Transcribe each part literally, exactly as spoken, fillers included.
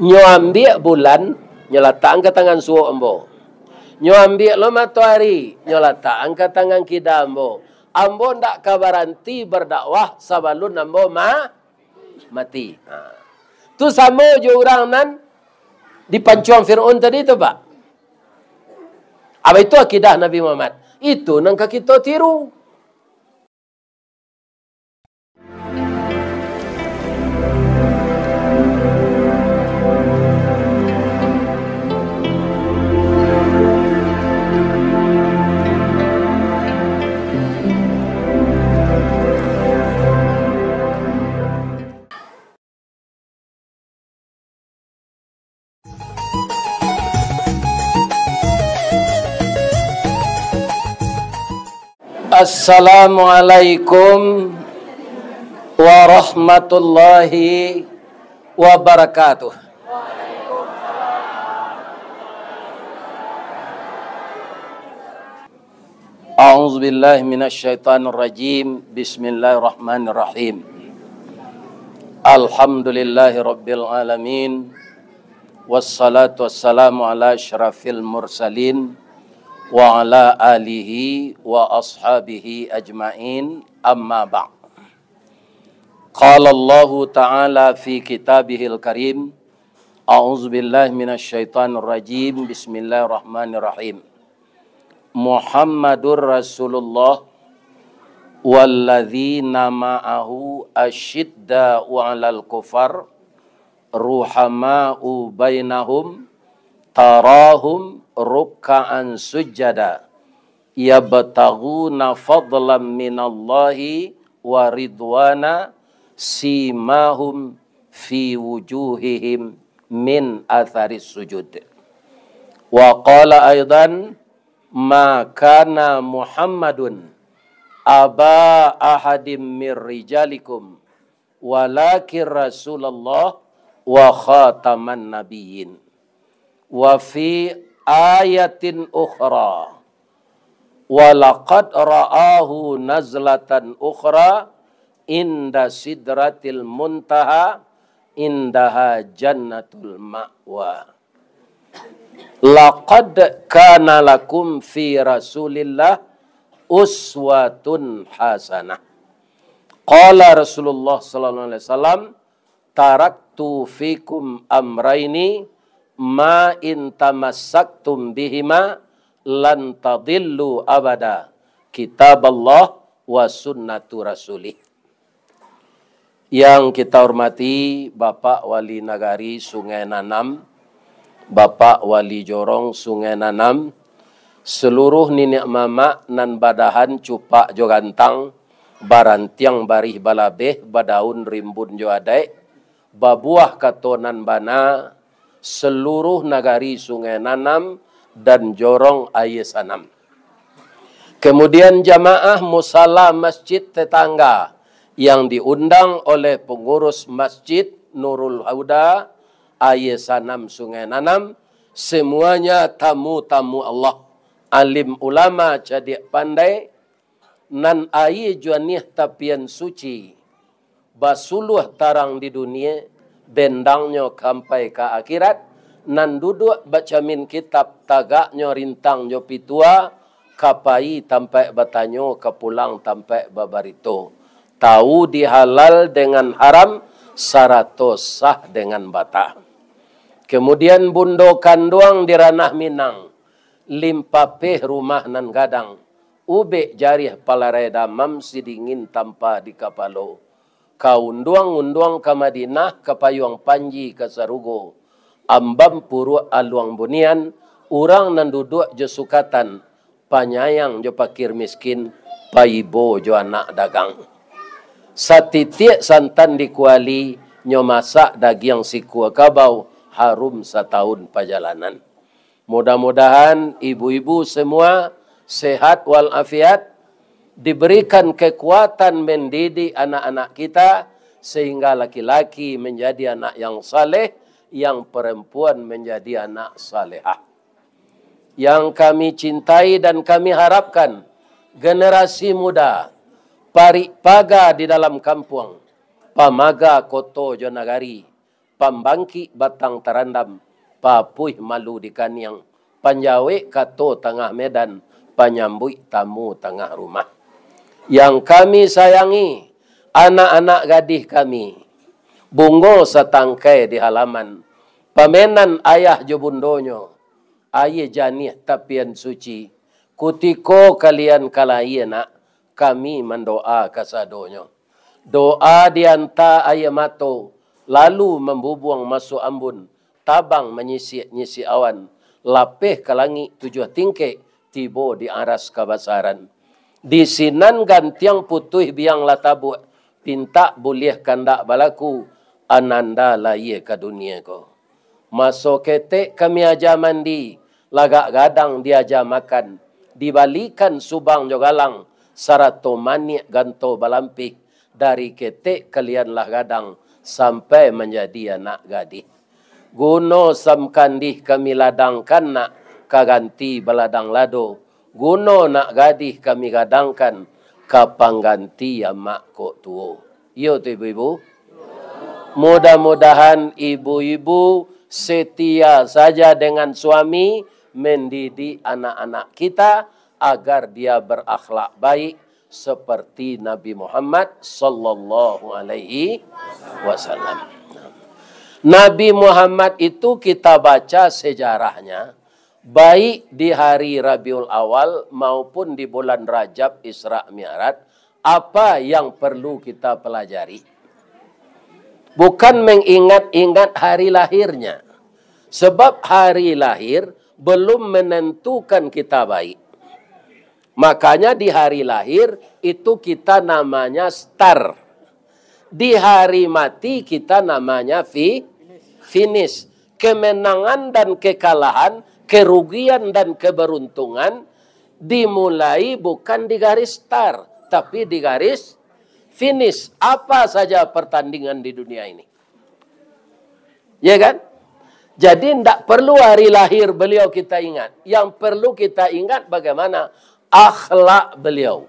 Nyo ambiak bulan, nyo latakkan ka tangan suok ambo. Nyo ambiak lo matoari, nyo latakkan ka tangan kida ambo. Ambo ndak ka baranti badakwah sabalun ambo ma-, mati. Ha. Tu samo jo urang nan dipancuang Firaun tadi tu, Pak. Apa itu akidah Nabi Muhammad? Itu nan ka kito tiru. Assalamualaikum warahmatullahi wabarakatuh. A'udzubillahi minasyaitonirrajim. Bismillahirrahmanirrahim. Alhamdulillahirabbil alamin. Wassalatu wassalamu ala asyrafil mursalin wa ala alihi wa ashabihi ajmain. Amma ba'd. Qala Allahu ta'ala fi kitabihil karim, a'udzubillahi minasyaitonirrajim. Bismillahirrahmanirrahim. Muhammadur Rasulullah walladzina ma'ahu asyidda'u 'alal kufar ruhama'u bainahum tarahum rukka'an sujjada yabtaghuna fadlan minallahi wa ridwana simahum fi wujuhihim min atharis sujud. Wa qala aidan, ma kana Muhammadun aba ahadim mir rijalikum, walakin Rasulullah wa khataman nabiyyin. Wa fi ayatin ukhra, wa laqad ra'ahu nazlatan ukhra inda sidratil muntaha, indaha jannatul ma'wa. Laqad kana lakum fi Rasulillah uswatun hasanah. Qala Rasulullah sallallahu alaihi wasallam, taraktu fikum amraini ma in tamassaktum bihima lan tadillu abada, kitaballah wa sunnatu rasulih. Yang kita hormati Bapak Wali Nagari Sungai Nanam, Bapak Wali Jorong Sungai Nanam, seluruh niniak mamak nan badahan cupak jo gantang, barantiang barih balabeh, badaun rimbun jo adaik, babuah kato nan bana, seluruh nagari Sungai Nanam dan Jorong Aia Sanam. Kemudian jamaah musala masjid tetangga yang diundang oleh pengurus Masjid Nurul Huda Aia Sanam Sungai Nanam, semuanya tamu-tamu Allah, alim ulama cadiak pandai, nan aia juaniah tapian suci, basuluah tarang di dunia, bendangnyo sampai ka akhirat, nan duduak bacamin kitab tagaknyo rintang jo pitua, ka pai tampaik batanyo, ka pulang tampaik babarito, tahu di halal dengan haram, sarato sah dengan batah. Kemudian bundo kanduang di ranah Minang, limpapeh rumah nan gadang, ubek jariah palarai damam sidingin tampa di kapalo. Ka unduang-unduang ka Madinah, ka payuang panji ka sarugo. Ambam puruak aluang bunian, urang nan duduak jo sukatan, panyayang jo pakir miskin, paibo jo anak dagang. Satitiak santan di kuali, nyo masak dagiang sikua kabau, harum satahun pajalanan. Mudah-mudahan ibu-ibu semua sehat walafiat, diberikan kekuatan mendidik anak-anak kita, sehingga laki-laki menjadi anak yang saleh, yang perempuan menjadi anak salehah. Yang kami cintai dan kami harapkan, generasi muda, parik paga di dalam kampuang, pamaga koto jo nagari, pambangkik batang tarandam, papuih malu di kaniang, panjawek kato tangah medan, panyambuik tamu tangah rumah. Yang kami sayangi, anak-anak gadih kami, bungo satangkai di halaman, pamenan ayah jo bundonyo, aia janiah tapian suci. Kutiko kalian ka lahia nak, kami mandoa kasadonyo. Doa dianta aia mato, lalu mambubuang masuak ambun, tabang manyisik-nyisik awan, lapeh ka langik tujuah tingkek, tibo di aras kabasaran. Di sinan gantiang putuih biang lah tabuak, pintak buliah kandak balaku, ananda lahia ka dunia ko. Maso ketek kami aja mandi, lagak gadang diaja makan, dibalikan subang jo galang, sarato maniak ganto balampih, dari ketek kalian lah gadang, sampai manjadi anak gadih. Guno samkandih kami ladangkan nak, ka ganti baladang lado, guno nak gadih kami gadangkan, ka pangganti amak kok tuo. Iyo tu ibu-ibu? Mudah-mudahan ibu-ibu setia saja dengan suami, mendidik anak-anak kita agar dia berakhlak baik seperti Nabi Muhammad sallallahu alaihi wasallam. Nabi Muhammad itu kita baca sejarahnya, baik di hari Rabiul Awal maupun di bulan Rajab Isra Mi'raj, apa yang perlu kita pelajari? Bukan mengingat-ingat hari lahirnya. Sebab hari lahir belum menentukan kita baik. Makanya di hari lahir itu kita namanya star. Di hari mati kita namanya fi-, finish. Kemenangan dan kekalahan, kerugian dan keberuntungan dimulai bukan di garis start, tapi di garis finish. Apa saja pertandingan di dunia ini. Ya kan? Jadi, ndak perlu hari lahir beliau kita ingat. Yang perlu kita ingat bagaimana akhlak beliau.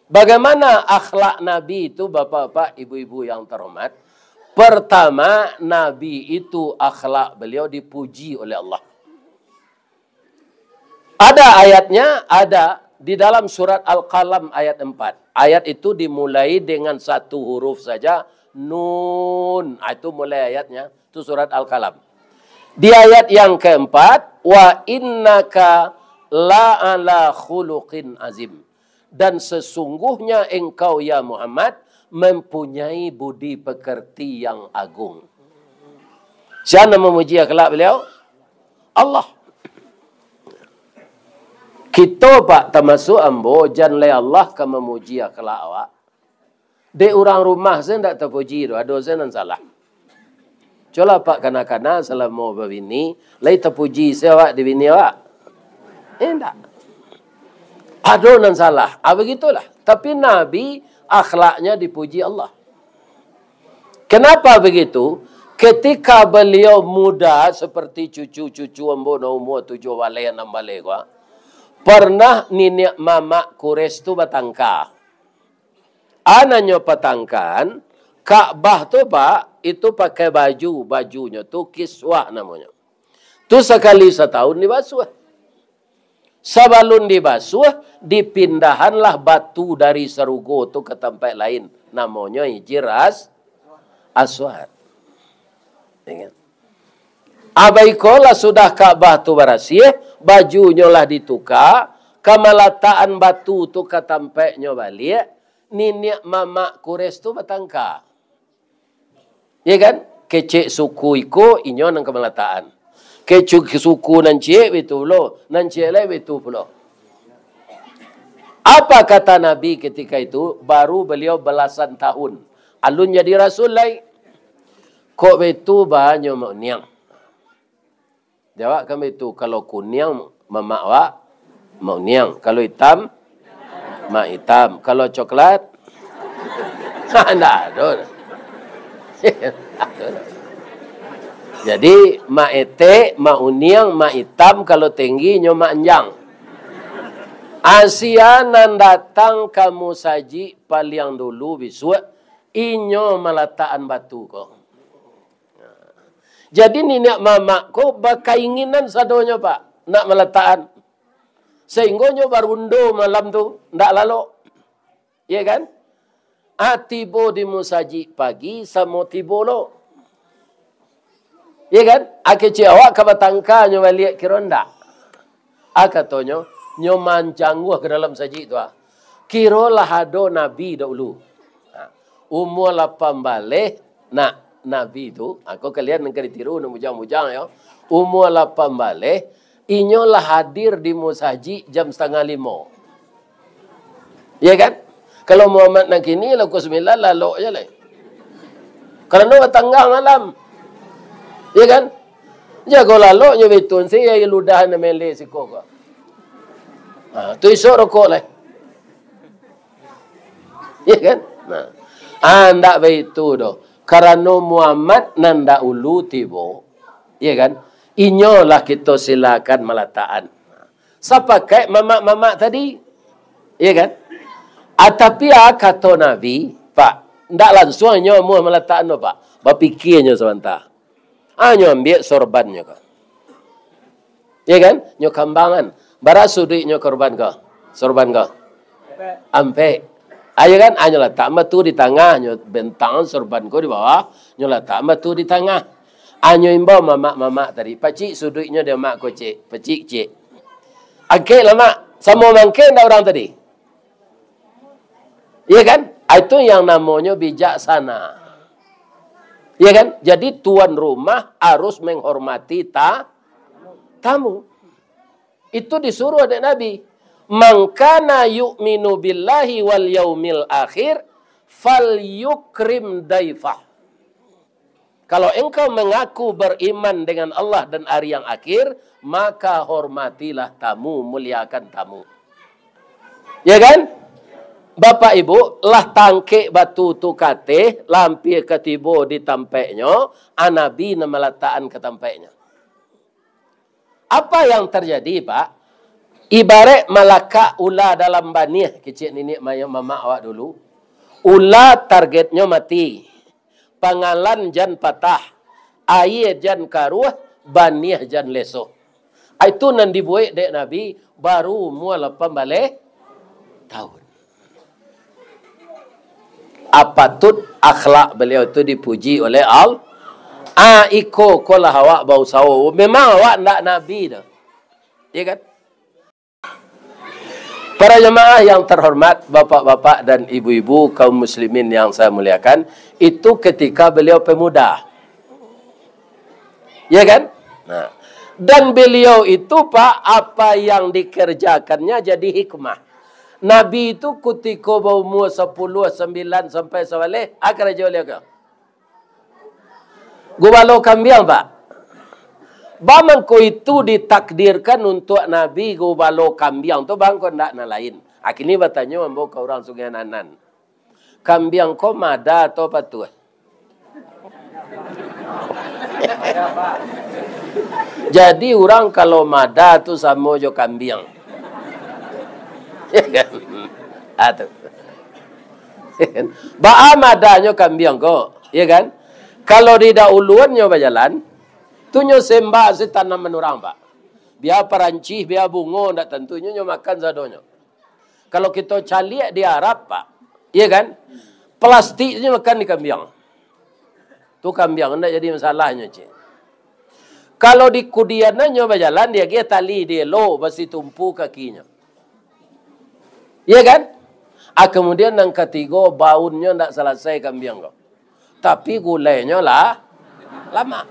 Bagaimana akhlak Nabi itu, bapak-bapak, ibu-ibu yang terhormat? Pertama, Nabi itu akhlak beliau dipuji oleh Allah. Ada ayatnya, ada di dalam surat Al-Qalam ayat empat. Ayat itu dimulai dengan satu huruf saja, nun. Ah, itu mulai ayatnya. Itu surat Al-Qalam. Di ayat yang keempat, "Wa innaka la ala khuluqin azim." Dan sesungguhnya engkau, ya Muhammad, mempunyai budi pekerti yang agung. Sia nan mamuji akhlak beliau? Allah. Kito, Pak, tamasuk ambo, jan lai Allah ka mamuji akhlak awak. Dek urang rumah se ndak tapuji tu, ado se nan salah. Cubolah, Pak, kana-kana salamo babini, lai tapuji se awak di bini awak? Indak. Ado nan salah. Ah, begitulah. Tapi Nabi, akhlaknya dipuji Allah. Kenapa begitu? Ketika beliau muda, seperti cucu-cucu ambo nan umua tujuah baleh, anam baleh ko, pernah niniak mamak Quraisy tu batangka. A nan nyo patangkaan, Ka'bah tu, Pak, itu pakai baju, bajunyo tu kiswah namonyo. Tu sakali satahun dibasuah. Sabalun dibasuah, dipindahanlah batu dari sarugo tu ka tampaik lain. Namonyo Hijir As-, Aswad. Ingat. Abaikolah sudah Ka'bah tu barasiah, bajunyo lah dituka, ka malatakan batu tu ka tampaiknyo baliak, niniak mamak Quraisy tu batangka. Ya kan? Kecek suku iko, inyo nan ka malatakan. Kecek suku nan ciek, baitu pulo. Nan ciek lai, baitu pulo. Apa kata Nabi ketika itu? Baru beliau belasan tahun. Alun jadi rasul lai. Kok baitu ba nyo, Mak Uniang? Jawab kan baitu, kalau kuniang mamak awak, Mak Uniang. Kalau itam, Mak Itam. Kalau coklat, ndak ado. Jadi, Mak Etek, Mak Uniang, Mak Itam, kalau tinggi, nyo Mak Anjang. Asia nan datang ka musajik paliang dulu bisuak, inyo malatakan batu ko. Jadi niniak mamak ko bakainginan sadonyo, Pak, nak malatakan. Sahinggo nyo barundo malam tu, ndak lalok. Iya kan? Ah, tibo di musajik pagi samo tibo lo. Iya kan? Ah, kecek awak ka batangka nyo baliak kiro ndak? Ah, katonyo, nyo mancangguah ka dalam sajik tu, ah. Kiro lah ado Nabi dahulu. Ha, umua lapan baleh, nak Nabi tu, ha, ko kalian nan ka ditiru, nan bujang-bujang, yo. Umua lapan baleh, inyo lah hadir di musajik jam satangah limo. Iya kan? Kalau Muhammad nan kini, lah pukua sambilan, lalok je lai. Karano batangah malam. Iya kan? Jago lalok nyo betun, si aia ludah nan mele siko ko. Ha, tu isok rokok lai. Iya kan? Nah. Ah, ndak baitu doh. Karano Muhammad nan dahulu tibo, iya kan? Inyolah kito silakan malatakan. Sapakaik mamak-mamak tadi. Iya kan? Ah, tapi ah, kato Nabi, Pak, ndak lansuang inyo amuah malatakan tu, Pak. Bapikia inyo sabanta. Ah, nyo ambiak sorbannyo ko. Iya kan? Nyo kambangan. Bara suduiknyo korban ko? Sorban ko? Ampek. Ayo kan? Ah, nyo latak batu di tangah, nyo bentang sorban ko di bawah, nyo latak batu di tangah. Ah, nyo imbau mamak-mamak tadi, "Pacik suduiknyo di amak ko, Cik. Pacik, Cik." Angkeklah, Mak. Samo mangkek ndak urang tadi? Iya kan? Ah, itu yang namonyo bijaksana. Iya kan? Jadi tuan rumah harus menghormati ta-, tamu. Itu disuruh dek Nabi. "Man kana yu'minu billahi wal yaumil akhir, fal yukrim daifah." Kalau engkau mengaku beriman dengan Allah dan hari yang akhir, maka hormatilah tamu, muliakan tamu. Ya kan? Bapak Ibu, lah tangkek batu tu kateh, lampia ka tibo di tampeknyo, ah, Nabi nan malatakan ka tampeknyo. Apa yang terjadi, Pak? Ibarat malakak ula dalam baniah, kecek niniak mamak awak dulu. Ula targetnyo mati. Pangalan jan patah, aia jan karuah, baniah jan leso. Itu nan dibuek dek Nabi baru umua lapan baleh tahun. Ah, patut akhlak beliau tu dipuji oleh Allah. Ah, iko ko lah awak bausaho. Memang awak ndak nabi doh. Ya kan? Para jemaah yang terhormat, bapak-bapak dan ibu-ibu, kaum muslimin yang saya muliakan, itu ketika beliau pemuda. Ya kan? Nah, dan beliau itu, Pak, apa yang dikerjakannya jadi hikmah. Nabi itu kutiko baumua sapuluah, sambilan sampai sabaleh, ah, karajo baliau ko? Gubalo kambiang, Pak. Baa mangko itu ditakdirkan untuak Nabi gubalo kambiang tu, baa mangko ndak nan lain? Ah, kini batanyo ambo ka urang Sungai Nanan. Kambiang ko mada atau patuah? Jadi urang kalau mada tu samo jo kambiang. Ya kan? Ah, tu. Baa madanyo kambiang ko, ya kan? Kalau di dauluannyo bajalan, tu nyo sembah isi tanaman urang, Pak. Bia parancih, bia bungo, ndak tantu nyo, nyo makan sadonyo. Kalau kito caliak di Arab, Pak, iya kan? Plastik tu nyo makan di kambiang. Tu kambiang ndak jadi masalahnyo, cik. Kalau di kudiannyo bajalan, diagiah tali, dielo, basitumpu kakinyo. Iya kan? Ah, kemudian nan katigo, baunnyo ndak salasai kambiang ko. Tapi gulainyo lah lamak.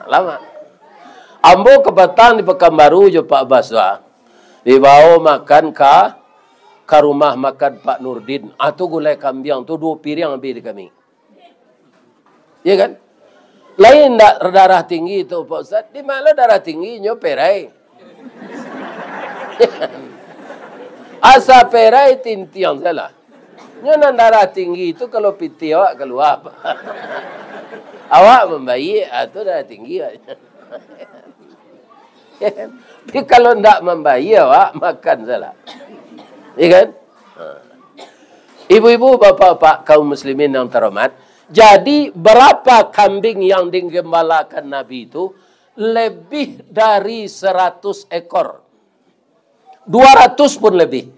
Lamak. Ambo kapatang di Pakanbaru jo Pak Baswa. Dibawo makan ka, ka rumah makan Pak Nurdin. Ah, tu gulai kambiang tu duo piriang abih di kami. Iya kan? Lain ndak darah tinggi tu, Pak Ustaz? Di ma lo darah tinggi, nyo perai. Asa perai tintiang salah. Nyo nan darah tinggi tu kalau pitih awak kalua. Awak mambayia, ah, tu darah tinggi. Tapi kalau ndak mambayia, awak makan salah. Iya kan? Ha. Ibu-ibu, bapak-bapak, kaum muslimin yang terhormat, Jadi, berapa kambing yang digembalakan Nabi itu? Lebih dari seratus ekor. Dua ratus pun lebih.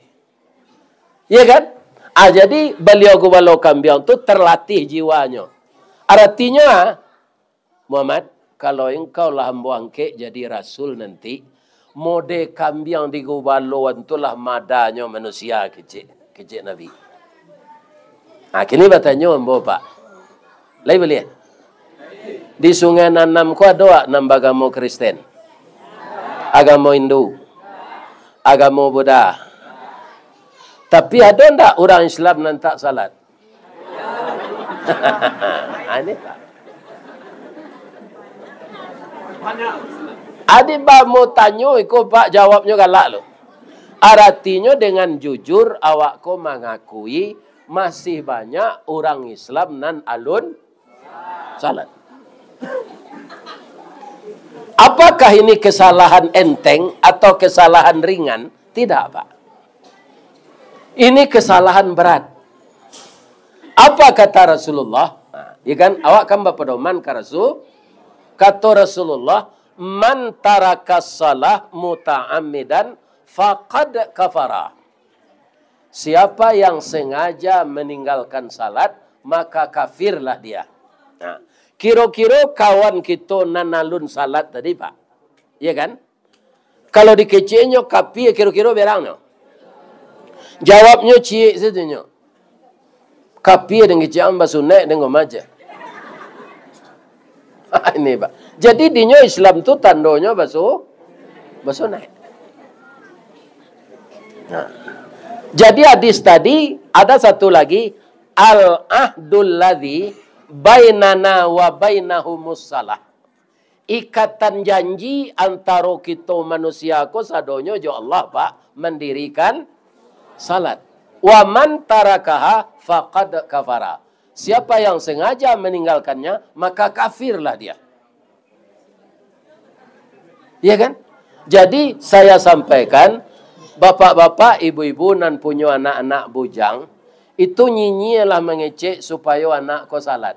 Ya kan? Ah, jadi, baliau gubalo kambiang tu terlatih jiwanyo. Artinya, Muhammad, kalau engkau lah ambo angkek jadi rasul nanti, mode kambiang di gubaloan tu lah madanyo manusia, kecek, kecek Nabi. Ha, kini batanyo ambo, Pak. Lai buliah? Di Sungai Nanam ko ado wak nan bagamo Kristen? Agamo Hindu? Agamo Buddha? Tapi ado ndak urang Islam nan tak salat? Aneh, Pak. Adi ba mau tanyo iko, Pak, jawabnyo galak lo. Aratinyo dengan jujur awak ko mangakui masih banyak urang Islam nan alun salat. Apakah ini kesalahan enteng atau kesalahan ringan? Tidak, Pak. Ini kesalahan berat. Apa kata Rasulullah? Nah, ya kan? Awak kan bapadoman ka Rasul. Kato Rasulullah, "Man taraka salah muta'ammidan faqad kafara." Siapa yang sengaja meninggalkan salat, maka kafirlah dia. Nah, kiro-kiro kawan kito nan alun salat tadi, Pak. Ya kan? Kalau dikeceknyo kapie, kiro-kiro berang nyo? Jawabnyo ciek sajo nyo. Kapie den kecek ang basunaik den ko maja. Ini, Pak. Jadi, dinyo Islam tu tandonyo basu-, basunaik. Nah. Jadi, hadis tadi, ada satu lagi, "Al-ahdul ladzi bainana wa bainahumus salah." Ikatan janji antaro kito manusia ko sadonyo jo Allah, Pak, mandirikan salat. "Wa man tarakaha faqad kafara." Siapa yang sengaja meninggalkannya, maka kafirlah dia. Ya kan? Jadi, saya sampaikan, bapak-bapak, ibu-ibu nan punyo anak-anak bujang, itu nyinyielah mangecek supayo anak ko salat.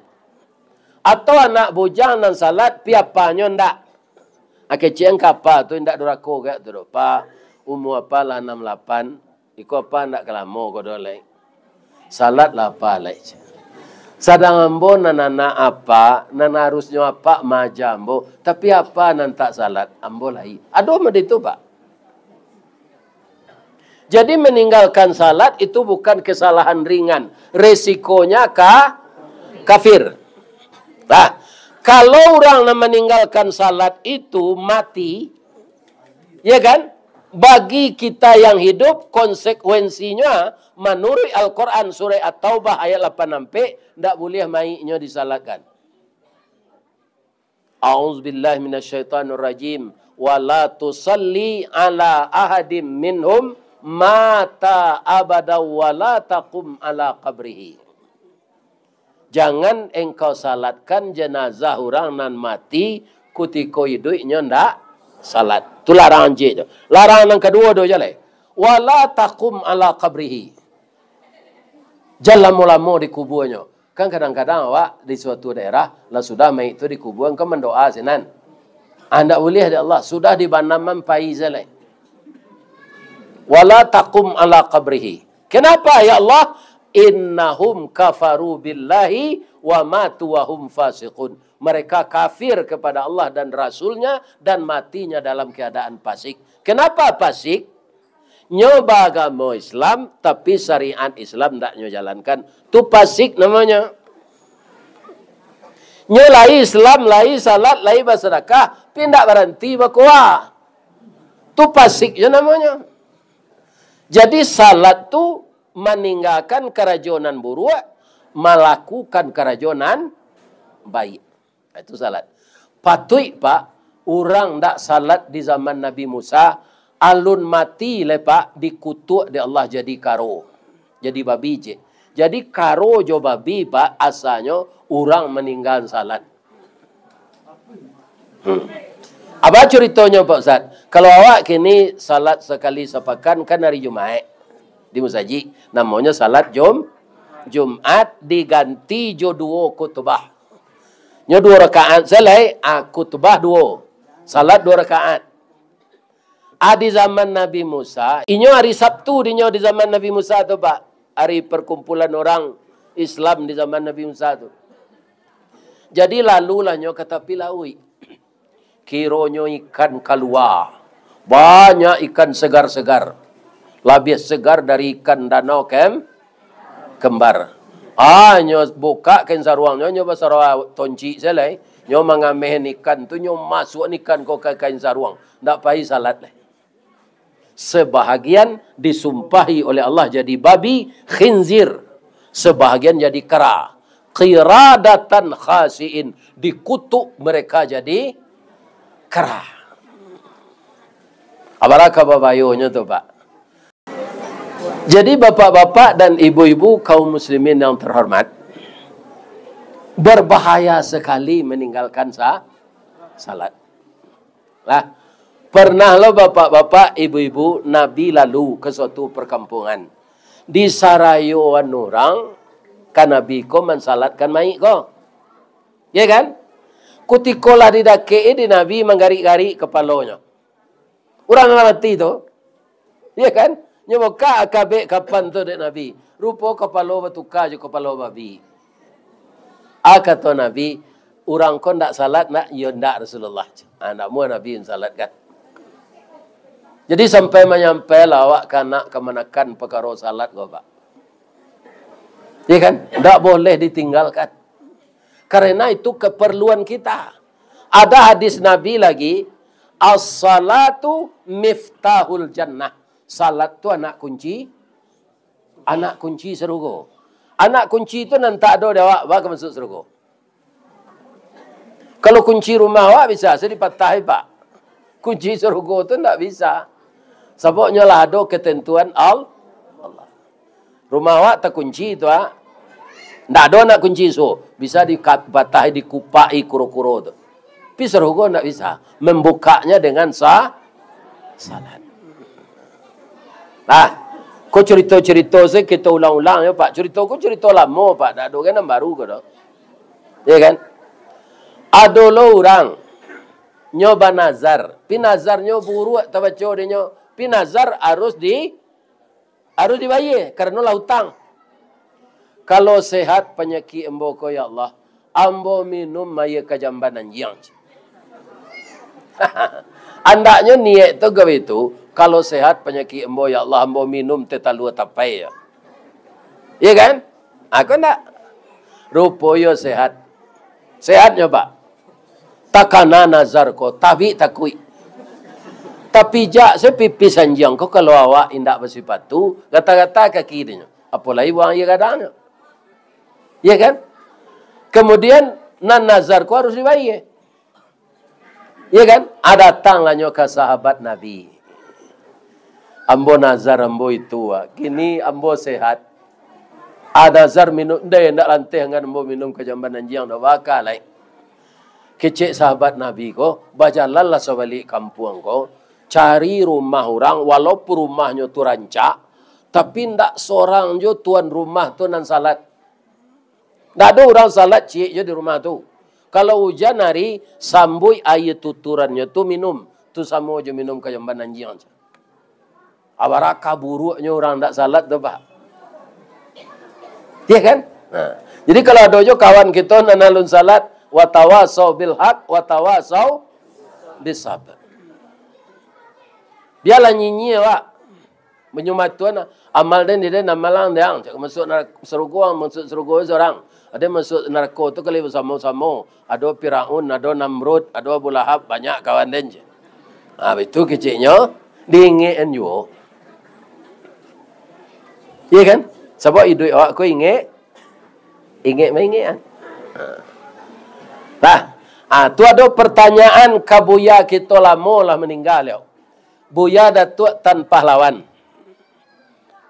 Atau anak bujang nan salat, pi apanyo ndak? Akecian ka apa tu, indak durako gak tu doh, Pak. Umua apa lah anam lapan, iko apa ndak ka lamo ko doh lai. Salat lah apa lai. Sadang ambo nan anak apa, nan harusnyo apa maaja ambo, tapi apa nan tak salat, ambo lai. Ado mode tu, Pak. Jadi, meninggalkan salat itu bukan kesalahan ringan. Resikonya ka-, kafir. Nah, kalau urang nan meninggalkan salat itu mati, ya kan? Bagi kita yang hidup, konsekuensinya, menurut Al-Quran, Surah At-Taubah ayat lapan ampek, ndak buliah mayiknyo disalatkan. A'udzubillahi minasyaitonirrajim. "Wa la tusalli ala ahadim minhum mata abada wa la taqum ala qabrihi." Jangan engkau salatkan jenazah urang nan mati kutiko iduiknyo ndak salat. Tu larangan jik tu. Larangan nan kaduo do jaleh. "Wa la taqum ala qabrihi." Jan lamo-lamo di kubuanyo. Kan kadang-kadang awak di suatu daerah, lah sudah mayik tu dikubuan, kan mandoa sinan. Ah, ndak buliah dek Allah, sudah dibanaman pai sajo lai. "Wa la taqum ala qabrihi." Kenapa, ya Allah? "Innahum kafaru billahi wa matu wa hum fasiqun." Mereka kafir kepada Allah dan Rasul-Nya dan matinya dalam keadaan fasik. Kenapa fasik? Nyo baagamo Islam, tapi syariat Islam ndak nyo jalankan. Tu fasik namonyo. Nyo lai Islam, lai salat, lai basadakah, tapi ndak baranti bakoa. Tu fasik jo namonyo. Jadi, salat tu maninggakan karajo nan buruak, malakukan karajo nan baik. Itu salat. Patuik, Pak, urang ndak salat di zaman Nabi Musa, alun mati lai, Pak, dikutuak dek Allah jadi karo. Jadi babi cek. Jadi karo jo babi, Pak, asanyo urang maninggakan salat. Hmm. Apa curitonyo, Pak Ustaz? Kalau awak kini salat sakali sapakan kan hari Jumaik di musajik, namonyo salat Jum-, Jumaik diganti jo duo khutbah. Nyo duo rakaat sajo lai, ah, khutbah duo. Salat duo rakaat. Ah, di zaman Nabi Musa, inyo ari Sabtu dinyo di zaman Nabi Musa tu, Pak. Ari perkumpulan urang Islam di zaman Nabi Musa tu. Jadi, lalulah nyo ka tapi lauik. Kironyo ikan kalua. Banyak ikan segar-segar. Labiah segar dari ikan danau kem-, kembar. Ah, nyo bukak kain saruangnyo, nyo basarawa toncik sajo lai. Nyo mangameh ikan tu, nyo masuak ikan ko ka kain saruang. Ndak pai salat lai. Sebahagian disumpahi oleh Allah jadi babi, khinzir. Sebahagian jadi kera. Qiradatan khasiin, dikutuk mereka jadi kera. Apalah ka babayonyo tu, Pak? Jadi, bapak-bapak dan ibu-ibu, kaum muslimin yang terhormat, berbahaya sekali meninggalkan sa-, salat. Lah, pernah lo bapak-bapak, ibu-ibu, Nabi lalu ka suatu perkampungan. Disarayoan urang ka Nabi ko mansalatkan mayik ko. Ya kan? Kutiko lah didakek-i di Nabi manggarik-garik kapalonyo. Urang lah mati tu. Ya kan? Nyo bukak kabek kapan tu dek Nabi. Rupo kapalo batuka jo kapalo babi. Ah, kato Nabi, "Urang ko ndak salat nak?" "Iyo ndak, Rasulullah." Ah, ndak muah Nabi salat kan. Jadi sampai manyampai lah awak ka nak kamanakan pakaro salat ko, Pak. Ya kan? Ndak boleh ditinggalkan. Karena itu keperluan kita. Ada hadis Nabi lagi, "As-salatu miftahul jannah." Salat tu anak kunci, anak kunci sarugo. Anak kunci tu nan tak ado di awak, baa ka masuk sarugo. Kalau kunci rumah awak bisa, asa dipatah, Pak. Kunci sarugo tu ndak bisa. Sababnyo lah ado ketentuan Al-, Allah. Rumah awak takunci tu, ah. Ndak ado nak kunci so, bisa dipatah, dikupak-i kuro-kuro tu. Tapi sarugo ndak bisa. Membukaknya dengan sa-, salat. Nah, ko carito-carito se kito ulang-ulang yo, Pak. Carito ko carito lamo, Pak. Ndak ado kan nan baru ko doh. Ya kan? Ado lo urang nyo banazar. Pi nazarnyo buruak tabaco dek nyo. Pi nazar harus di, harus dibayie karano lah utang. "Kalau sehat panyakik ambo ko, ya Allah, ambo minum aia kajamban anjiang." Andaknyo niaik tu gawe tu, "Kalau sehat panyakik ambo, ya Allah, ambo minum teh talua tapai," ya. Iya kan? Ako ndak? Rupo iyo sehat. Sehatnyo, Pak. Takana nazar ko, tabik takuik. Tapijak se pipis anjiang ko, kalau awak indak basipatu, gata-gata kaki dinyo. Apo lai buang aia gadangnyo. Iya kan? Kemudian, nan nazar ko harus dibayie. Iya kan? Ah, datanglah nyo ka sahabat Nabi. "Ambo nazar ambo itu, ah. Kini ambo sehat. Ah, nazar minum, ndeh, ndak lanteh angan ambo minum kajamban anjiang doh, baka lai." Kecek sahabat Nabi ko, bajalanlah sabalik kampuang ko, cari rumah urang, walaupun rumahnyo tu rancak, tapi ndak sorang jo tuan rumah tu nan salat. Ndak ado urang salat ciek jo di rumah tu. Kalau ujan hari, sambuik aia tuturannyo tu minum. Tu samo jo minum kajamban anjiang. Abarakah buruaknyo urang ndak salat tu, Pak. Iya kan? Nah. Jadi kalau ado jo kawan kito nan alun salat, watawasau bil haq, watawasau bis sabr. Bialah nyinyia, Pak. Manyumatuan, amal den, di den, amalan den. Cak masuak nar-, sarugo, masuak sarugo surang. Ado masuak narako tu kali basamo-samo. Ado Firaun, ado Namrud, ado Abu Lahab, banyak kawan den. Ha, itu keceknyo, diingekan juo. Iya kan? Sabab iduik awak ko ingek, ingek maingekan. Ha. Nah, ha, tu ado pertanyaan ka buya kito lamo lah maningga, yo. Buya Datuak Tan Pahlawan.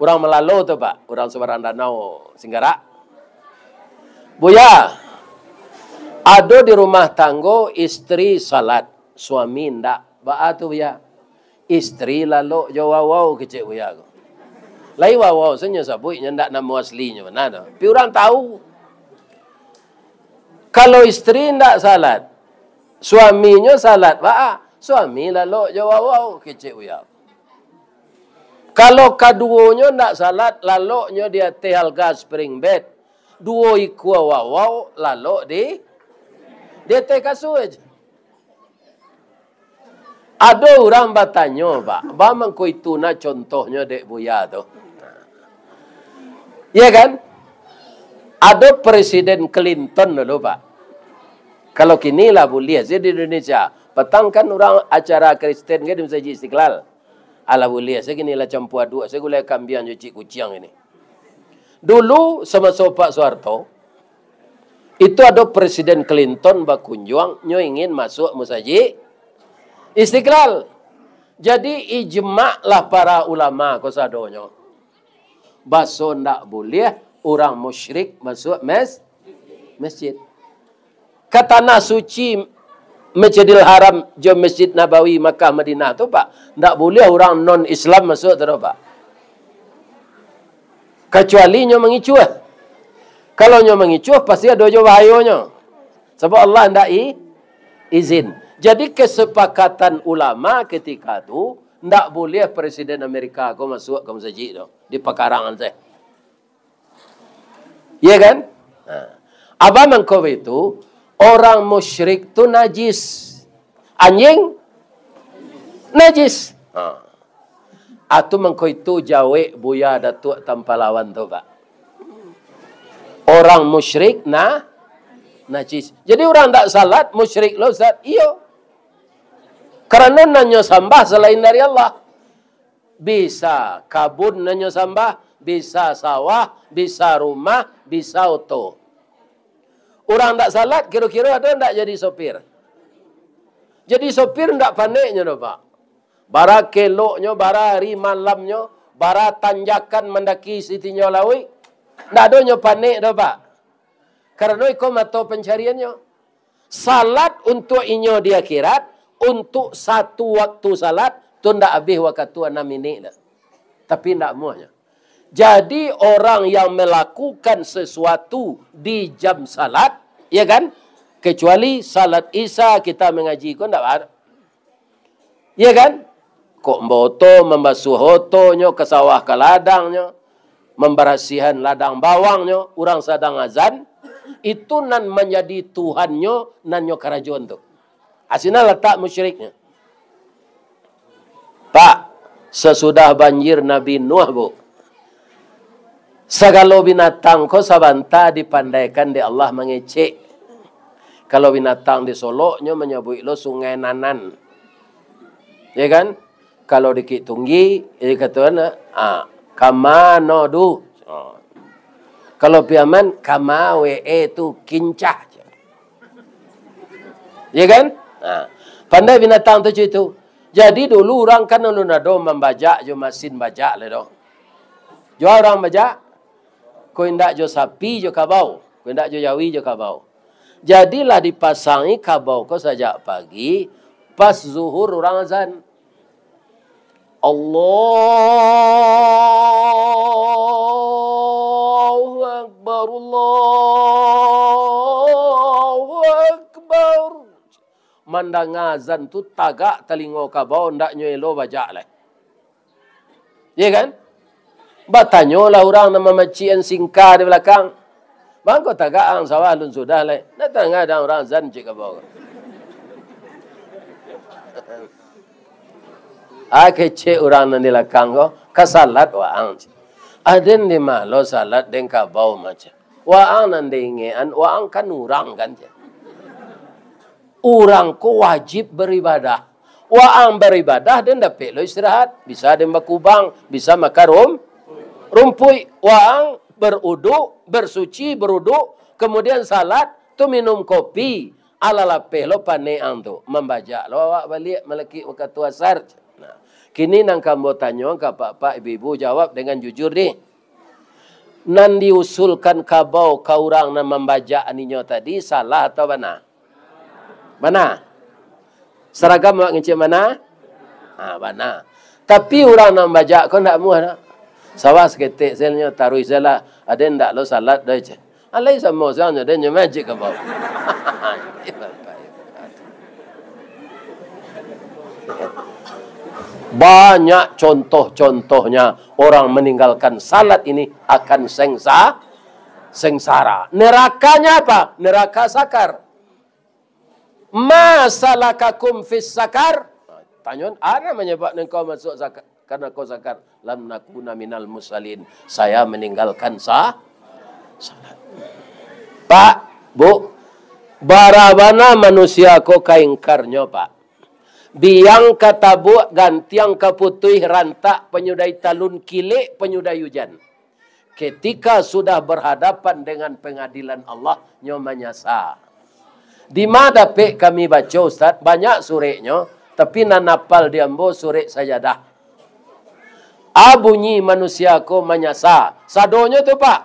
Urang Malalo tu, Pak. Urang Sabarang Danau, Singgarak. "Buya, ado di rumah tanggo istri salat, suami ndak. Baa tu, Buya?" "Istri lalok jo wawau," kecek buya ko. Lai wawau sajo nyo sabuik, nyo ndak namo aslinyo bana tu. Tapi urang tahu. Kalau istri ndak salat, suaminyo salat, baa, suami lalok jo wawau, kecek Buya. Kalau kaduonyo ndak salat, laloknyo di ateh alga spring bed, duo ikua wawau lalok di, di ateh kasua. Ado urang batanyo, Pak, ba mangko itu nah contohnyo dek Buya tu. Ya kan? Ado Presiden Clinton dulu, Pak. Kalau kini lah buliah sajo di Indonesia. Patang kan urang acara Kristen kan di Masajik Istiqlal. Alah buliah sajo kini lah campua aduk sajo gulai kambiang jo cik kuciang ini. Dulu samaso Pak Soeharto, itu ado Presiden Clinton bakunjuang, nyo ingin masuak Masajik Istiqlal. Jadi, ijma lah para ulama ko sadonyo. Baso ndak buliah urang musyrik masuak mes-, masjid. Ka tanah suci Masjidil Haram jo Masjid Nabawi Makkah Madinah tu, Pak, ndak buliah urang non-Islam masuak tu doh, Pak. Kacuali nyo mangicuah. Kalau nyo mangicuah, pasti ado jo bahayonyo. Sabab Allah ndak i-, izin. Jadi, kesepakatan ulama ketika tu, ndak buliah Presiden Amerika ko masuak ka masajik tu, dipakarangan sajo. Iya kan? Nah, aba mangko itu, orang musyrik tu najis. Anjing najis. Ha. Atu mangko itu jawek Buya Datuak Tampalawan tu, Pak. Orang musyrik na-, najis. Jadi urang ndak salat musyrik lo, Ustaz? Iyo. Karano nan nyo sambah salain dari Allah. Bisa kabun nan nyo sambah, bisa sawah, bisa rumah, bisa oto. Urang ndak salat, kiro-kiro ado ndak jadi sopir? Jadi sopir ndak paneknyo doh, Pak. Bara keloknyo, bara ari malamnyo, bara tanjakan mandaki sitinjau lauik, ndak ado nyo panek doh, Pak. Karano iko mato pancariannyo. Salat untuak inyo di akhirat, untuak satu waktu salat, tu ndak abih wakatu anam minik doh. Tapi ndak amuahnyo. Jadi, orang yang melakukan sesuatu di jam salat, ya kan? Kecuali salat Isya kita mangaji ko ndak ba-, ya kan? Kok mbaoto, mambasuah otonyo, ka sawah ka ladangnyo, mambarasiahan ladang bawangnyo, urang sadang azan, itu nan manjadi Tuhannyo, nan nyo karajoan tu. Ha, sinan latak musyriknyo. Pak, sasudah banjir Nabi Nuh, Bu, sagalo binatang ko sabanta dipandaikan dek Allah mangecek. Kalau binatang di Solok, nyo manyabuik lo Sungai Nanan. Ya kan? Kalau di Bukik Tinggi, eh, kato anak, ah, "Kama no du?" Ah. Kalau Piaman, "Kama we e tu kincah." Ya kan? Ha. Pandai binatang tu cito. Jadi dulu urang kan alun ado mambajak jo masin bajak lai doh. Jo a urang bajak? Ko indak jo sapi jo kabau, ko indak jo jawi jo kabau. Jadilah dipasangi kabau ko sajak pagi, pas zuhur urang azan. Allahu Akbar, Allahu Akbar. Mandanga azan tu tagak talingo kabau, ndak nyo elo bajak lai. Iya kan? Batanyolah urang nan mamacikan singka di balakang. "Bang, ko tagak ang sawah alun sudah lai. Ndak tadanga dek ang urang azan cek kabau." Ah, kecek urang nan di lakang ko, "Ka salat waang," cek. "Aden di ma lo salat den kabau macam. Waang nan diingekan, waang kan urang kan," cek. Urang ko wajib baribadah. Waang baribadah, den dapek lo istirahat. Bisa den bakubang, bisa makan rum-, rumpuik. Waang beruduk, bersuci, beruduk, kemudian salat, tu minum kopi. Alah lapeh lo panek ang tu, mambajak lo awak baliak malakik wakatu asar. Nah, kini nan ka ambo tanyo ka apak-apak, ibu-ibu, jawab dengan jujur dih. Nan diusulkan kabau ka urang nan mambajak aninyo tadi salah atau bana? Bana. Saragam awak ngecek bana? Ha, bana. Tapi urang nan bajak ko ndak amuah doh. Sawah saketek sajo nyo, taruih sajolah. Ade ndak lo salat doh, ceh. Alai samo sajo, ade nyo magic ka bawah. Banyak contoh-contohnya orang meninggalkan salat ini akan sengsa-, sengsara. Nerakanya apa? Neraka sakar. "Ma salakakum fis sakar?" Tanyo, "Apo nan manyababkan engkau masuak sakar, ka narako sakar?" "Lam nakuna minal musallin." Saya meninggalkan sa-, salat. Pak, Bu, bara bana manusia ko ka ingkarnyo, Pak. Biang ka tabuak, gantiang ka putuih, rantak panyudahi talun, kilek panyudahi ujan. Ketika sudah berhadapan dengan pengadilan Allah, nyo manyasa. "Di ma dapek kami baco, Ustaz?" "Banyak sureknyo, tapi nan apal di ambo surek Sajadah." A bunyi manusia ko manyasa. Sadonyo tu, Pak.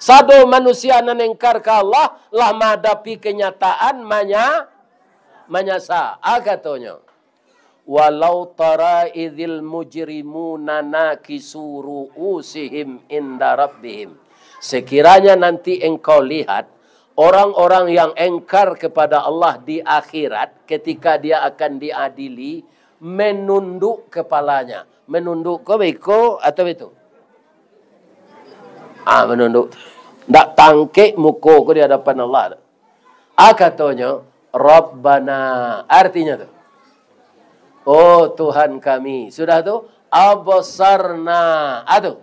Sado manusia nan engkar ka Allah, lah mahadapi kenyataan manya-, manyasa. A katonyo, "Walau tara idzil mujrimuna nakisu ru'usihim inda rabbihim." Sekiranya nanti engkau lihat orang-orang yang engkar kepada Allah di akhirat, ketika Dia akan diadili, menunduk kepalanya. Menunduk ko baiko atau itu? Ah, menunduk. Ndak tangkek muko ko di hadapan Allah. A katonyo, "Rabbana." Artinyo tu, "Oh Tuhan kami." Sudah tu, "Absarna." A tu,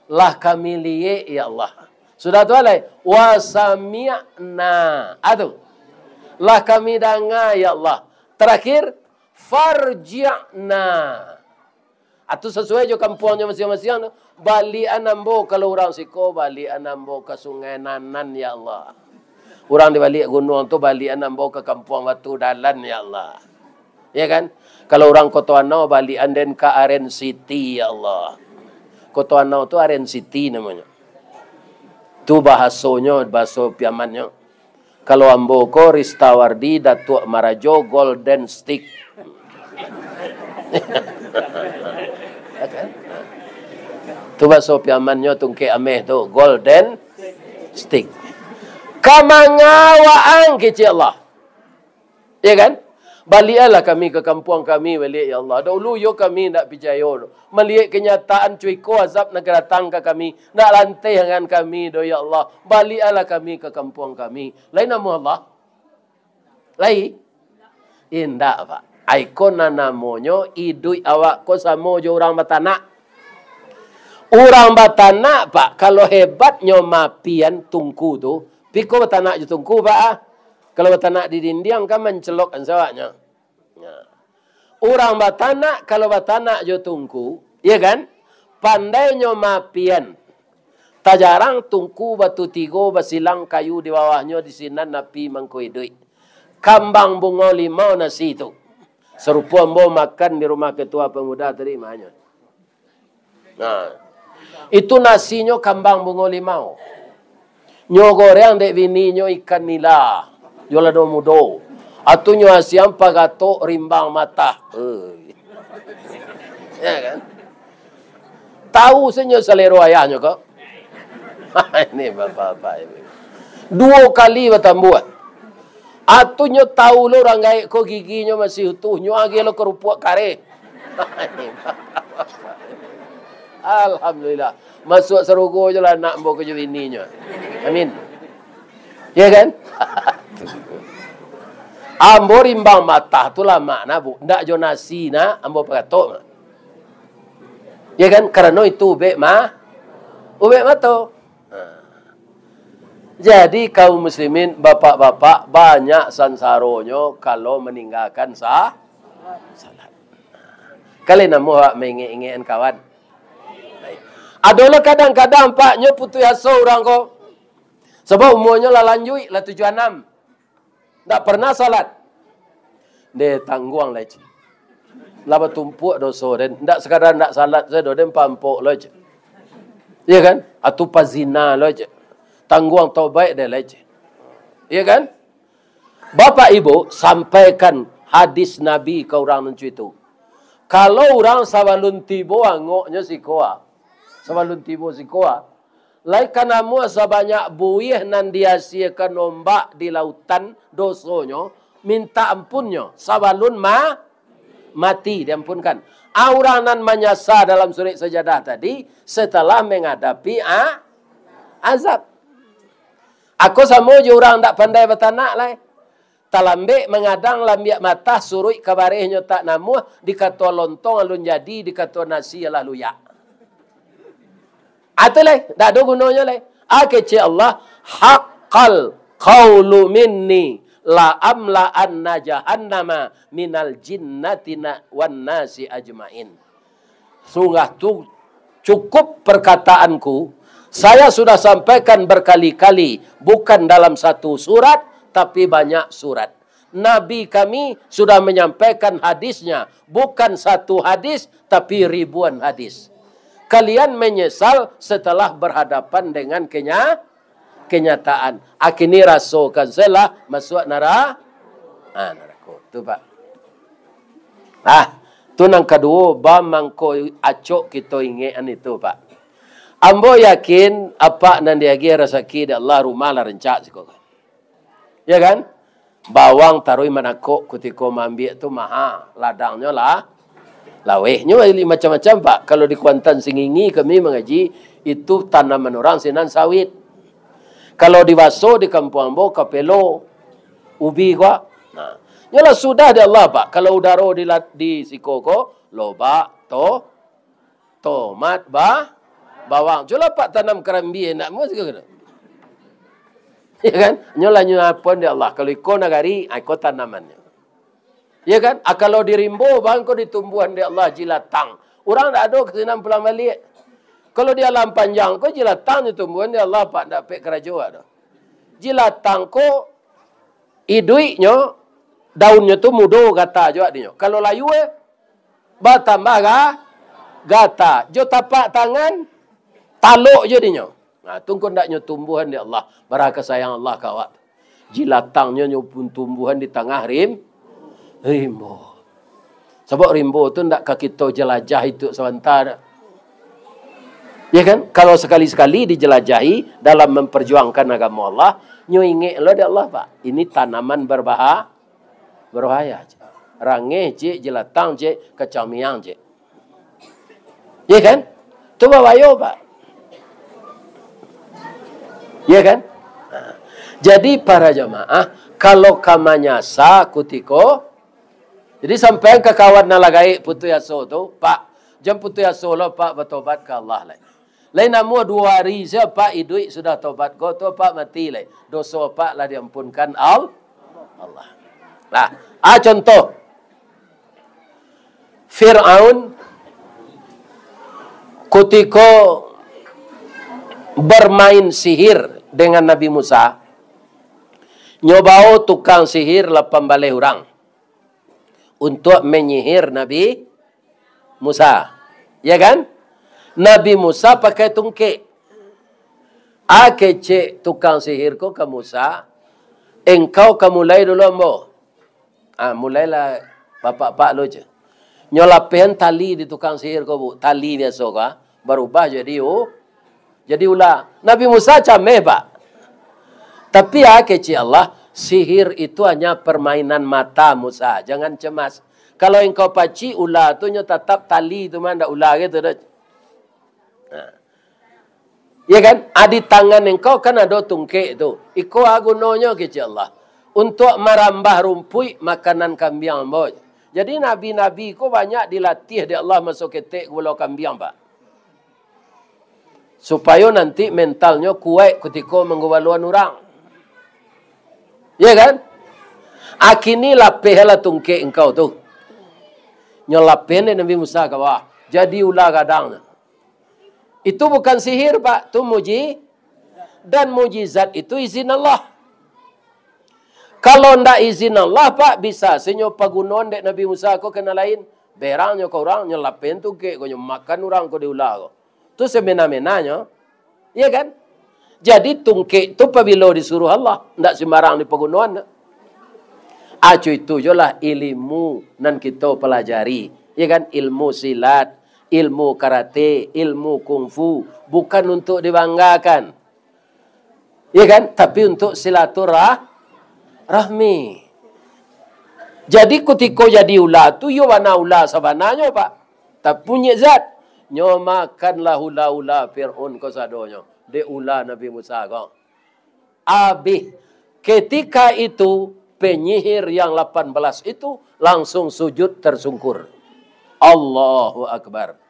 "Lah kami liek, ya Allah." Sudah tu, alai, "Wa sami'na." A tu, "Lah kami danga, ya Allah." Terakhir, "Farji'na." Atu sasuai jo kampuangnyo masiang-masiang tu. "Baliakan ambo, kalau urang siko, baliakan ambo ka Sungai Nanan, ya Allah. Urang di baliak gunuang tu, baliakan ambo ka Kampuang Batu Dalan, ya Allah." Ya kan? Kalau urang Koto Anau, "Baliakan den ka Aren City, ya Allah." Koto Anau tu Aren City namonyo. Tu bahasonyo, bahaso Piamannyo. Kalau ambo ko Ristawardi Datuak Marajo Golden Stick. Tu baso Piamannyo tungkek ameh tu, Golden Stick. Ka manga waang kecek Allah. Ya kan? Baliakanlah kami ka kampuang kami baliak, ya Allah. Daulu iyo kami indak picayo doh. Maliek kenyataan cuiko azab nan ka datang ka kami. Ndak lanteh angan kami doh, ya Allah. Baliakanlah kami ka kampuang kami. Lai namuah Allah? Lai? Indak, Pak. Ai ko nan namonyo iduik awak ko samo jo urang batanak. Urang batanak, Pak, kalau hebatnyo mapian tungku tu, pi ko batanak jo tungku, Pak, ah. Kalau batanak di dindiang kan mancelok ansawaknyo. Nah. Urang batanak, kalau batanak jo tungku, ya kan? Pandainyo mapian. Tajarang tungku batu tigo basilang kayu di bawahnyo di sinan api mangko iduik. Kambang bungo limau nasi tu. Sarupo ambo makan di rumah ketua pemuda tadi, mahanyo. Nah, itu nasinyo kambang bungo limau. Nyo goreng dek bininyo ikan nila, jo lado mudo. Atu nyo asiang pagatok rimbang matah. Eh. Ya kan? Tahu sajo salero ayahnyo ko. Ini bapak-bapak ini. Duo kali batambuah. Atu nyo tahu lo urang gaek ko giginyo masih utuh, nyo agiah lo karupuak kareh. Alhamdulillah. Masuak sarugo jo lah anak ambo ko jo bininyo. Amin. Ya kan? Ambo rimbang matah tu lamak na, Bu. Ndak jo nasi na, ambo pagatok. Ya kan? Karano itu ubek ma-, ubek mato. Ha. Jadi, kaum muslimin, bapak-bapak, banyak sansaronyo kalau maninggakan sa-, salat. Kali namo awak maingek-ingekan kawan. Adolah kadang-kadang, Pak, nyo putuih aso urang ko. Sabab umuanyo lah lanjuik, lah tujuah anam. Ndak pernah salat. Deh, tangguang lai, ceh. Lah batumpuak doso den. Ndak sakadar ndak salat sajo den, pampok lai, ceh. Iya kan? Atu pazina lai, ceh. Tangguang tobaik deh lai, ceh. Iya kan? Bapak Ibu, sampaikan hadis Nabi ka urang nan cuitu. Kalau urang sabalun tibo angoknyo siko, ah, Sabalun tibo siko, ah. Lai ka namuah sabanyak buih nan diasiakan ombak di lautan, dosonyo, mintak ampunnyo, sabalun ma-, mati diampunkan. Ah, urang nan manyasa dalam surek sajadah tadi, setelah mangadapi, ah, azab. Ako samo jo urang ndak pandai batanak lai. Talambek mangadang, lambiak matah, suruik ka barehnyo tak namuah, dikato lontong alun jadi, dikato nasi alah luyak. Atu lai, dak ado gunonyo lai. Ah, kecek Allah, "Haqqal qaulu minni la amla'anna jahannama minal jinnati na-, wan nasi ajmain." Sungguh tu cukup perkataanku, saya sudah sampaikan berkali-kali, bukan dalam satu surat, tapi banyak surat. Nabi kami sudah menyampaikan hadisnya, bukan satu hadis, tapi ribuan hadis. Kalian menyesal setelah berhadapan dengan kenya-, kenyataan. Akini rasokan salah masuak nara-, ah, narako. Tu, Pak. Ah, tu nan kaduo, ba mangko acok kito ingekan itu, Pak. Ambo yakin, apak nan diagiah rasaki dek Allah, rumah lah rancak siko. Ya kan? Bawang taruih manakok kutiko maambiak tu maha, ladangnyo lah, lawehnyo macam-macam, Pak. Kalau di Kuantan Singingi kami mangaji, itu tanaman urang sinan sawit. Kalau di Baso, di kampuang ambo, kapelo, ubi ko. Nah, nyo lah sudah di Allah, Pak. Kalau udaro di la-, di siko ko, lobak, to-, tomat, ba-, bawang. Cubolah Apak tanam karambia, indak muah siko ko. Ya kan? Nyo lah nyo apoan di Allah. Kalau iko nagari, ah, iko tanamannyo. Ya kan? Ah, kalau di rimbo, bang, ko ditumbuahan di Allah jilatang. Urang ndak ado ka sinan pulang baliak. Kalau di Alam Panjang ko, jilatang nyo tumbuahan di Allah, Pak, ndak pek karajo, Pak, tu. Jilatang ko iduiknyo, daunnyo tu mudo gata jo dinyo. Kalau layua, batambah ga-, gata. Jo tapak tangan, talok jo dinyo. Nah, tu kok ndak nyo tumbuahan di Allah. Bara kasayang Allah ka awak tu. Jilatangnyo nyo pun tumbuahan di tangah rim-, rimbo. Sabab rimbo tu ndak ka kito jalajah itu sabanta. Ya kan? Kalau sakali-sakali dijalajahi dalam mamparjuangkan agamo Allah, nyo ingek lo dek Allah, Pak. Ini tanaman barbaha-, barbahaya, cek. Rangeh, cek, jilatang, cek, kacang miang, cek. Ya kan? Tu babayo, Pak. Ya kan? Nah. Jadi, para jamaah, kalau ka manyasa kutiko, jadi sampaian ka kawan nan lah gaek putuih aso tu, "Pak, jan putuih aso lo, Pak, batobat ka Allah lai. Lai namuah duo ari sajo, Pak, iduik sudah tobat ko, tu, Pak, mati lai. Doso Pak lah diampunkan Al-, Allah." Nah, ah, contoh. Firaun kutiko barmain sihir dengan Nabi Musa, nyo bao tukang sihir lapan baleh urang untuak manyihir Nabi Musa. Ya kan? Nabi Musa pakai tungkek. Ah, kecek tukang sihir ko ka Musa, "Engkau ka mulai dulu ambo." Ah, mulailah bapak-bapak lo, cek. Nyo lapehan tali di tukang sihir ko, Bu. Tali biaso ko, ah. Barubah jadi u-, jadi ula. Nabi Musa cameh, Pak. Tapi, ah, kecek Allah, sihir itu hanya permainan mata, Musa. Jangan cemas. Kalau engkau pacik ula tu, nyo tatap tali tu mah, ndak ula gitu doh. Nah. Ya kan? Ah, di tangan engkau kan ado tungkek tu. Iko, ah, gunonyo, kecek Allah, untuak marambah rumpuik makanan kambiang ambo. Jadi, nabi-nabi ko banyak dilatih dek Allah maso ketek gubalo kambiang, Pak. Supayo nanti mentalnyo kuaik kutiko manggubaloan urang. Ya kan? Akini lapehlah tungkek engkau tu. Nyo lapeh dek Nabi Musa ka bawah. Jadi ula gadang. Itu bukan sihir, Pak. Tu muji-, dan mujizat itu izin Allah. Kalau ndak izin Allah, Pak, bisa sajo pagunoan dek Nabi Musa ko ka nan lain. Berangnyo ka urang, nyo lapehan tungkek ko, nyo makan urang ko di ula ko. Tu samena-menanyo. Iya kan? Jadi tungkek tu pabilo disuruh Allah, ndak sembarang dipagunoan. Acu itu jolah ilimu nan kito palajari. Iya kan? Ilmu silat, ilmu karate, ilmu kungfu, bukan untuk dibanggakan. Ya kan? Tapi untuk silaturah-, rahmi. Jadi kutiko jadi ula tu, iyo bana ula sabananyo, Pak. Tapi mukjizat, nyo makanlah ula-ula Fir'aun ko sadonyo, dek ula Nabi Musa ko. Abih. Ketika itu, penyihir yang lapan belas itu langsung sujud tersungkur. Allahu Akbar.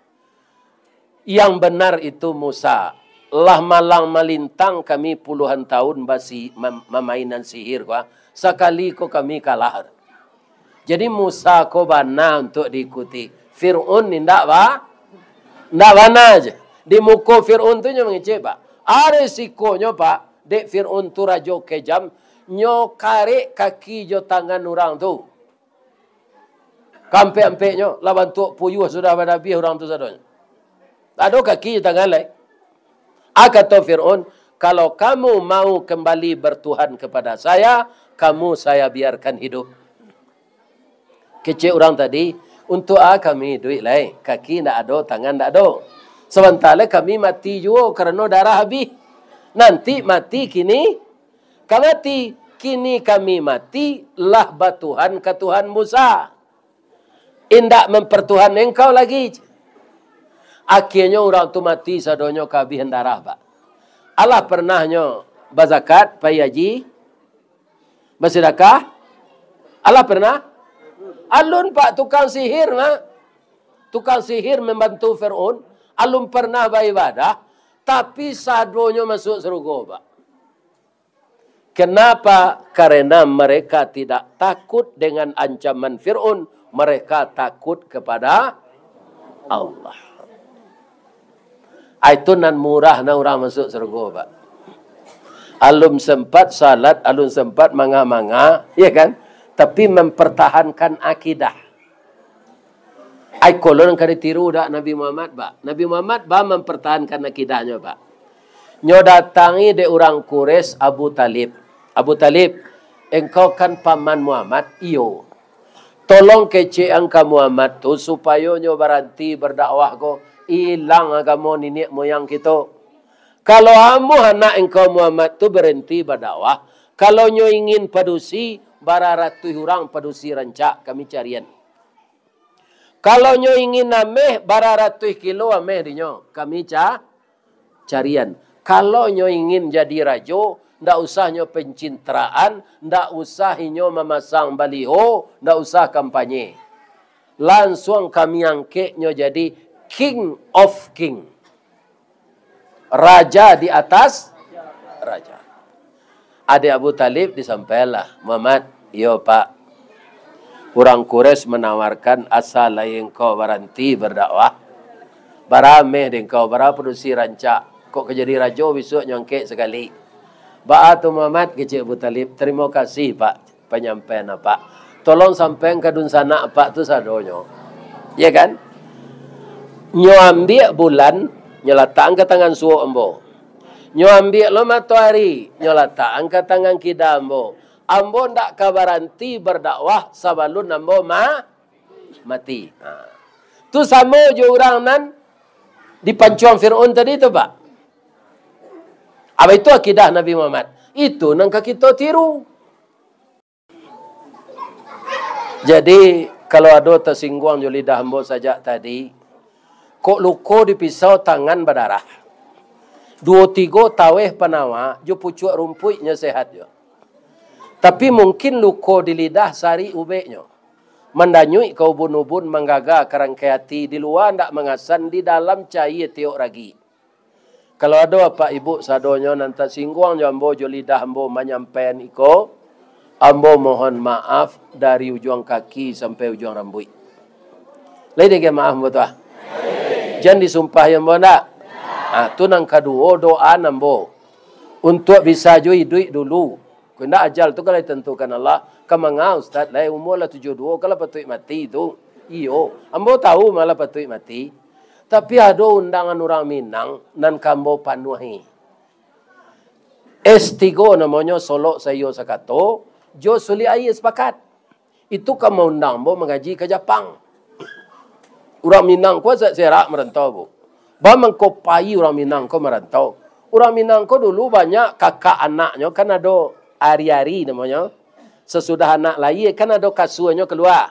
Yang benar itu Musa, lah malang malintang kami puluhan tahun basi-, mem-, mamainan sihir ko, sakali ko kami kalah. Jadi Musa ko bana untuk diikuti. Fir'aun indak ba-, indak bana je. Di muko Fir'aun tu nyo mangecek, Pak. A risikonyo, Pak, dek Fir'aun tu rajo kejam, nyo karek kaki jo tangan urang tu. Kampek-ampeknyo, lah bantuak puyuah sudah badabiah urang tu sadonyo. Tak ado kaki jo tangan lai. A kato Fir'aun, "Kalau kamu mau kembali bertuhan kepada saya, kamu saya biarkan hidup." Kecek urang tadi, "Untuak a kami iduik lai? Kaki ndak ado, tangan ndak ado. Sabanta lai kami mati juo karano darah abih. Nanti mati kini ka mati. Kini kami mati lah batuhan ka Tuhan Musa. Indak mempertuhan engkau lagi." Akhianyo urang tu mati sadonyo kabihan darah, Pak. Alah pernah nyo bazakat, pai haji, basidakah? Alah pernah? Alun, Pak, tukang sihir, nah. Tukang sihir membantu Fir'aun, alun pernah baibadah, tapi sadonyo masuak sarugo, Pak. Kenapa? Karena mereka tidak takut dengan ancaman Fir'aun, mereka takut kepada Allah. Ai, itu nan murah, nah, urang masuak sarugo, Pak. Alun sempat salat, alun sempat manga-manga, ya kan? Tapi mempertahankan akidah. Ai, ko lo nan ka ditiru dak Nabi Muhammad, Pak? Nabi Muhammad ba mempertahankan akidahnyo, Pak. Nyo datangi dek urang Quraisy Abu Talib. "Abu Talib, engkau kan paman Muhammad?" "Iyo." "Tolong kecekan ka Muhammad tu supayo nyo baranti berdakwah ko, ilang agamo niniak moyang kito. Kalau amuah anak engkau Muhammad tu berenti berdakwah, kalau nyo ingin padusi, bara ratuih urang padusi rancak kami carian. Kalau nyo ingin ameh, bara ratuih kilo ameh dinyo kami ca-, carian. Kalau nyo ingin jadi rajo, ndak usah nyo pencintraan, ndak usah inyo mamasang baliho, ndak usah kampanye. Lansuang kami angkek nyo jadi King of King." Raja di atas raja. Dek Abu Talib disampaianlah, "Muhammad, iyo, Pak. Urang Quraisy manawarkan asa lai engkau baranti berdakwah. Bara ameh dek engkau, bara padusi rancak. Kok ka jadi rajo bisuak nyo angkek sakali." "Baa tu, Muhammad?" kecek Abu Talib. "Tarimo kasih, Pak, panyampaian Apak. Tolong sampaian ka dunsanak Apak tu sadonyo." Ya kan? "Nyo ambiak bulan, nyo latakan ka tangan suok ambo. Nyo ambiak lo matoari, nyo latakan ka tangan kida ambo. Ambo ndak ka baranti berdakwah sabalun ambo ma-, mati." Ha. Tu samo jo urang nan dipancuang Fir'aun tadi tu, Pak. Apa itu akidah Nabi Muhammad? Itu nan ka kito tiru. Jadi, kalau ado tasingguang jo lidah ambo sajak tadi, kok luko di pisau tangan badarah. Duo tigo taweh panawa jo pucuak rumpuiknyo sehat jo. Tapi mungkin luko di lidah sarik ubeknyo. Mandanyuik ka ubun-ubun, manggaga ka rangkai ati, di lua ndak mangasan, di dalam caia tiok ragi. Kalau ado apak ibuk sadonyo nan tasingguang jo ambo, jo lidah ambo manyampaian iko, ambo mohon maaf dari ujuang kaki sampai ujuang rambuik. Lai dek maaf ambo tu ah. Jan disumpah jo ambo ndak? Ah, tu nan kaduo doa ambo. Untuak bisa jo iduik dulu. Kok indak ajal tu kan lai tantukan Allah. Ka manga ustaz, lai umua lah tujuah duo, kan lah patuik mati tu. Iyo, ambo tahu malah patuik mati. Tapi ado undangan urang Minang nan ka ambo panuahi. S tigo namonyo, Solok Saiyo Sakato, jo Sulik Aia Sapakat. Itu ka maundang ambo mangaji ka Japang. Urang Minang ko asa serak marantau, Bu. Ba mangko pai urang Minang ko marantau. Urang Minang ko dulu banyak kakak anaknyo kan ado ari-ari namonyo. Sasudah anak lahia kan ado kasuanyo kalua.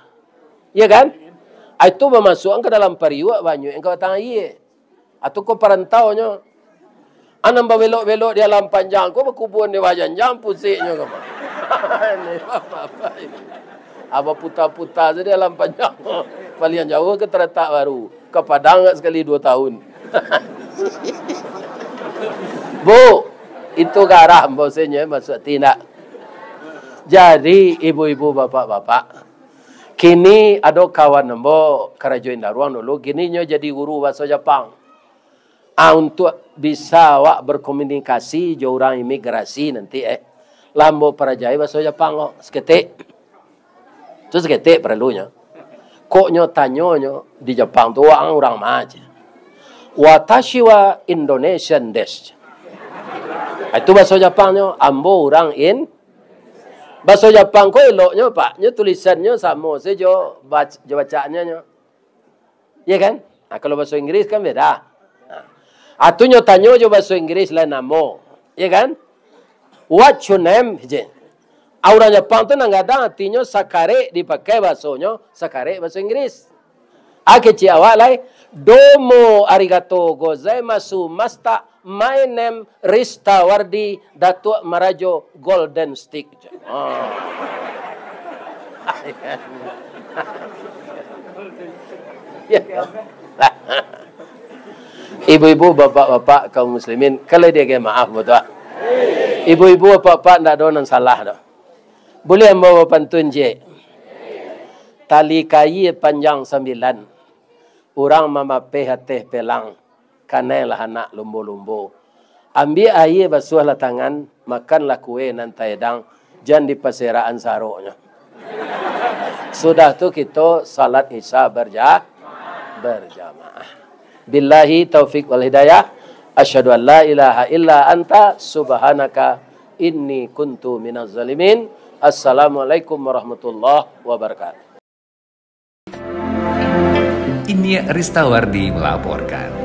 Iya kan? Itu bamasuakan ka dalam pariuak, banyak yang ka batang aia. Atau ko parantaunyo. Anam babelok-belok di alam panjang ko, bakubun di bawah janjang, pusiknyo ko mah. Ini bapak-bapak ini. Abah puta-puta saja di alam panjang. Paliang jauh ke Taratak Baru. Ka Padang agak sakali dua tahun. Bu, itu garah ambo senyo masuk tindak. Jadi, ibu-ibu, bapak-bapak, kini ado kawan ambo karajo Indaruang dulu, kini nyo jadi guru bahaso Japang. Ah, untuak bisa awak berkomunikasi jo urang imigrasi nanti, eh, lah ambo parajai bahaso Japang ko, saketek. Tu saketek paralunyo. Kok nyo tanyonyo di Japang tu, "Waang urang ma?" ceh. "Watashi wa Indonesian desu." Ah, itu bahaso Japangnyo, "Ambo urang In-," Bahaso Japang ko eloknyo, Pak, nyo tulisannyo samo sajo bac-, jo bacaannyo nyo. Iya kan? Nah, kalau bahaso Inggris kan beda. Nah. Atu nyo tanyo jo bahaso Inggris lai namo. Iya kan? "What your name?" je. Ah, urang Japang tu nan gadang atinyo sakarek dipakai bahasonyo, sakarek bahaso Inggris. Ah, kecek awak lai, "Domo arigato gozaimasu, Master. My name Rista Wardi, Datuak Marajo Golden Stick." Ah. Ibu-ibu, bapak-bapak, kaum muslimin, kalau dia maaf, betul tak? Ibu-ibu, bapak-bapak, ndak ado nan salah doh. Buliah ambo bapantun ciek? Tali kaia panjang sambilan, urang mamapeh ateh pelang, kanai lah anak lumbo-lumbo. Ambiak aia, basuahlah tangan, makanlah kue nan taedang, jan dipaserakan saroknyo. Sudah tu kito salat Isya berja-, berjamaah. Billahi taufik wal hidayah. Asyhadu an la ilaha illa anta subhanaka inni kuntu minaz zalimin. Assalamualaikum warahmatullahi wabarakatuh. Iniak Ristawardi melaporkan.